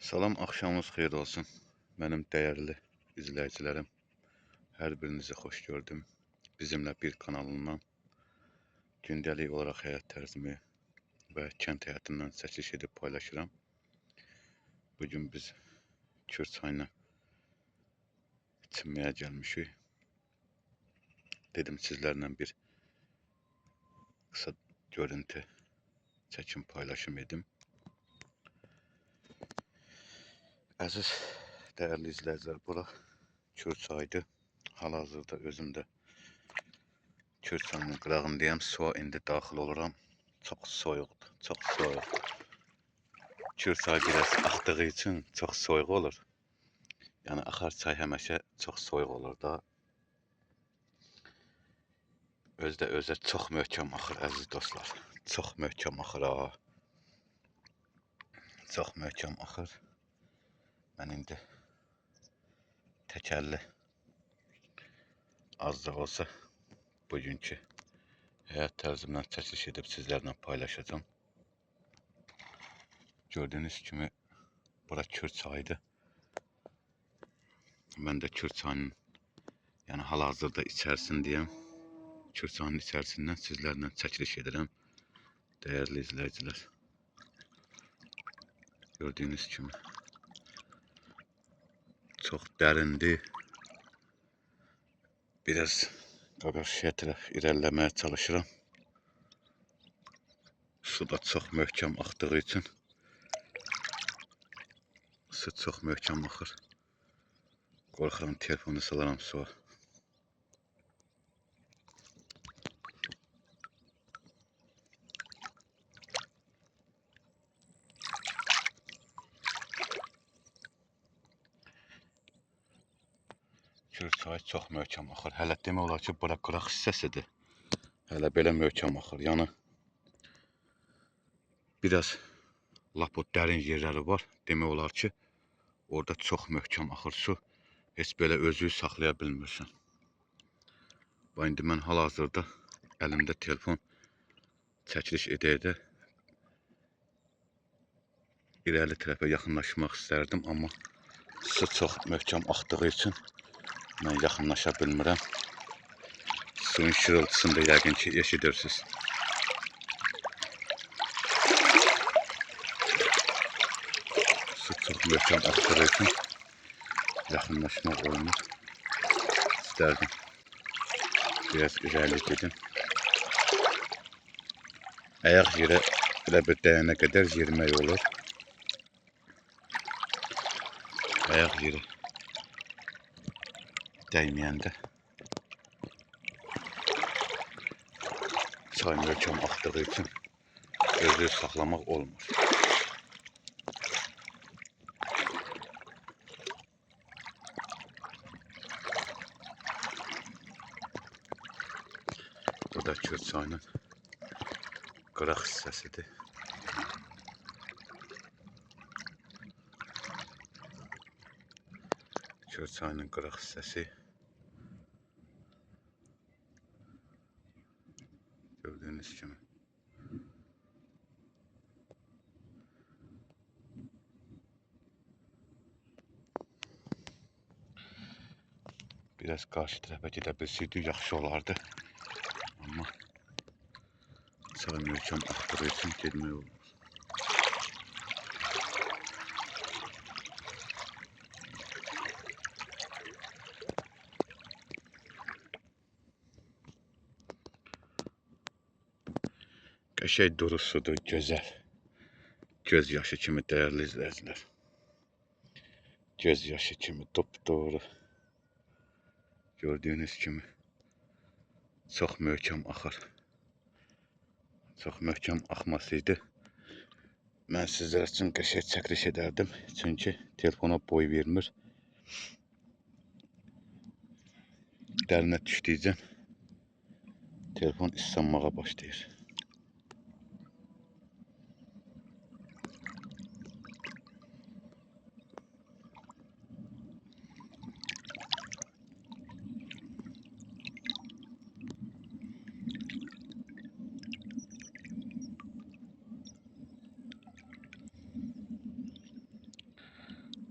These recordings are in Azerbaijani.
Salam, axşamınız xeyir olsun. Mənim dəyərli izləyicilərim, hər birinizi xoş gördüm. Bizimlə bir kanalından gündəlik olaraq həyat tərzimi və kənd həyatından çəkiliş edib paylaşıram. Bugün biz Kür çayına çimməyə gəlmişik. Dedim sizlərlə bir qısa görüntü çəkim paylaşım edim. Əziz dəyərli izləyicilər, bura Kür çayıdır. Hal-hazırda özüm də Kür çayının qırağındayam. Suya indi daxil oluram. Çox soyuqdur, çox soyuq. Kür çayı biraz axdığı üçün çox soyuq olur. Yəni axar çay həmişə çox soyuq olur da. Özü də özə çox möhkəm axır əziz dostlar. Çox möhkəm axır ha. Çox möhkəm axır. Mən indi təkərli az da olsa bugünkü həyat tərzimdən çəkiliş edib sizlərlə paylaşacağam. Gördüyünüz kimi bura Kür çayıdır. Mən də Kür çayının, yəni hal-hazırda içərisindəyəm. Kür çayının içərisindən sizlərlə çəkiliş edirəm. Dəyərli izləyicilər. Gördüyünüz kimi çox dərindir. Biraz qarşıya tərəf irəliləməyə çalışıram. Su da çox möhkəm axdığı üçün su çox möhkəm axır. Qorxuram telefonu salaram suya. Kür çayı çox möhkəm axır. Hələ demək olar ki, bura qıraq hissəsidir. Hələ belə möhkəm axır. Yəni biraz lap o dərin yerləri var. Demək olar ki, orada çox möhkəm axır su. Heç belə özünü saxlaya bilmirsən. Bax, indi mən hal-hazırda əlimdə telefon çəkiliş edə-edə irəli tərəfə yaxınlaşmaq istərdim, amma su çox möhkəm axdığı üçün mən yaxınlaşa bilmirəm. Suyun şırıltısını da yəqin ki eşidirsiniz. Su çox möhkəm axdığı üçün yaxınlaşmaq olmur. İstərdim biraz irəli gedim. Ayaq yerə elə bir dəyənə qədər yerimək olur. Ayaq yerə dəyməyəndə çay möhkəm axdığı üçün özü saxlamaq olmur. Bu da Kür çayının qıraq hissəsidir. Kür çayının qıraq hissəsi. Gördüyünüz kimi. Biraz qarşı tərəfə gedə bilsəydik yaxşı olardı. Amma çay möhkəm axdığı üçün getmək olmaz. Qəşəng duru sudur, gözəl. Göz yaşı kimi dəyərli izləyicilər. Göz yaşı kimi dopdoğru. Gördüyünüz kimi çox möhkəm axır. Çox möhkəm axmasıydı, mən sizlər üçün qəşəng çəkiliş edərdim. Çünki telefona boy vermir. Dərinə düşdükcə telefon islanmağa başlayır.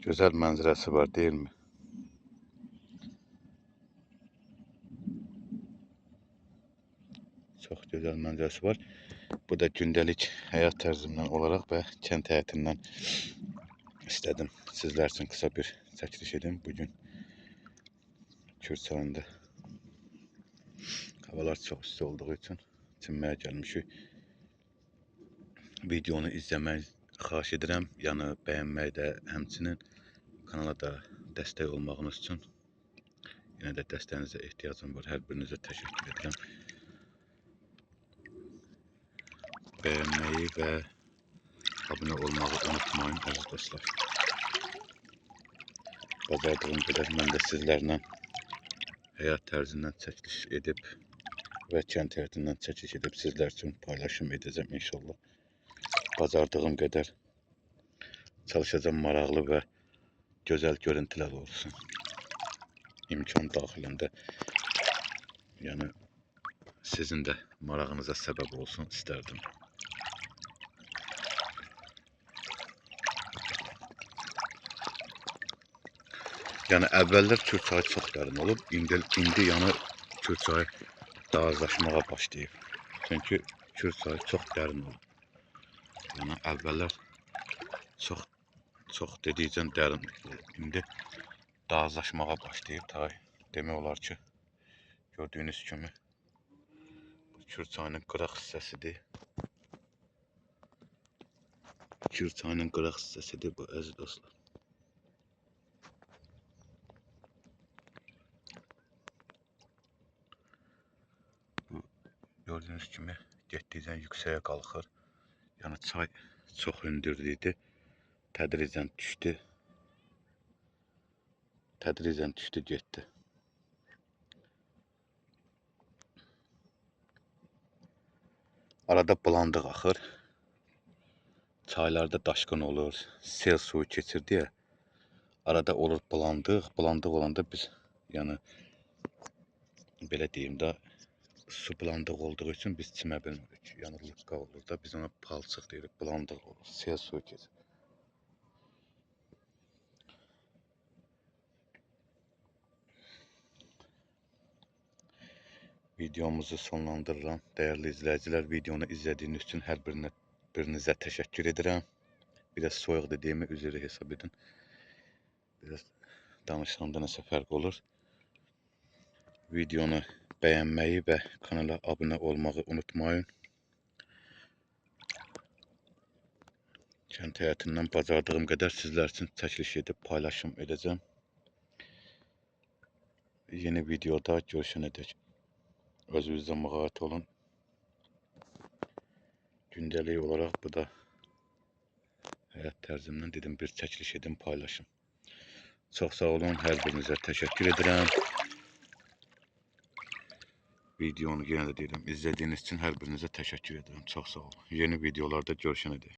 Gözəl mənzərəsi var, deyilmi? Çox gözəl mənzərəsi var. Bu da gündəlik həyat tərzimdən olaraq və kənd həyətindən istədim sizlər üçün qısa bir çəkiliş edim. Bugün Kür çayında havalar çox isti olduğu üçün çimməyə gəlmişik. Videonu izləməyi xahiş edirəm. Yəni bəyənməyi də həmçinin kanala da dəstək olmağınız üçün yenə də dəstəyinizə ehtiyacım var. Hər birinizə təşəkkür edirəm. Bəyənməyi və abunə olmağı unutmayın əziz dostlar. Bacardığım qədər mən də sizlərlə həyat tərzindən çəkiliş edib və kənd həyətindən çəkiliş edib sizlər üçün paylaşım edəcəm inşallah. Bacardığım qədər çalışacağım maraqlı və gözəl görüntülər olsun. İmkan daxilində, yəni sizin də marağınıza səbəb olsun istərdim. Yəni əvvəllər Kür çayı çox dərin olub, indi yəni Kür çayı dağızlaşmağa başlayıb. Çünki Kür çayı çox dərin olub. Yəni əvvəllər çox dedikcə dərin olub. İndi dağızlaşmağa başlayıb. Ta demək olar ki, gördüyünüz kimi bu Kür çayının qıraq hissəsidir. Kür çayının qıraq hissəsidir bu, əziz dostlar. Bu gördüyünüz kimi getdikcə yüksəyə qalxır. Yəni çay çox hündür idi. Tədricən düşdü. Tədricən düşdü, getdi. Arada bulandıq axır. Çaylarda daşqın olur, sel suyu keçir deyə. Arada olur bulandıq. Bulandıq olanda biz, yəni belə deyim də, su bulandıq olduğu üçün biz çimə bilmirik. Yəni lıqqa olur da, biz ona palçıq deyirik, bulandıq olur, sel suyu keçir. Videomuzu sonlandırıram. Dəyərli izləyicilər, videonu izlədiyiniz üçün hər birinizə təşəkkür edirəm. Biraz soyuq dediyimi üzrə hesab edin. Biraz danışanda nəsə fərq olur. Videonu bəyənməyi və kanala abunə olmağı unutmayın. Kənd həyətindən bacardığım qədər sizlər üçün çəkiliş edib paylaşım edəcəm. Yeni videoda görüşənədək özünüzə müğayət olun. Gündəlik olaraq bu da həyat tərzimdən dedim bir çəkiliş edim, paylaşım. Çox sağ olun, hər birinizə təşəkkür edirəm. Videonu yenə də deyirəm, izlədiyiniz üçün hər birinizə təşəkkür edirəm. Çox sağ olun. Yeni videolarda görüşənədək.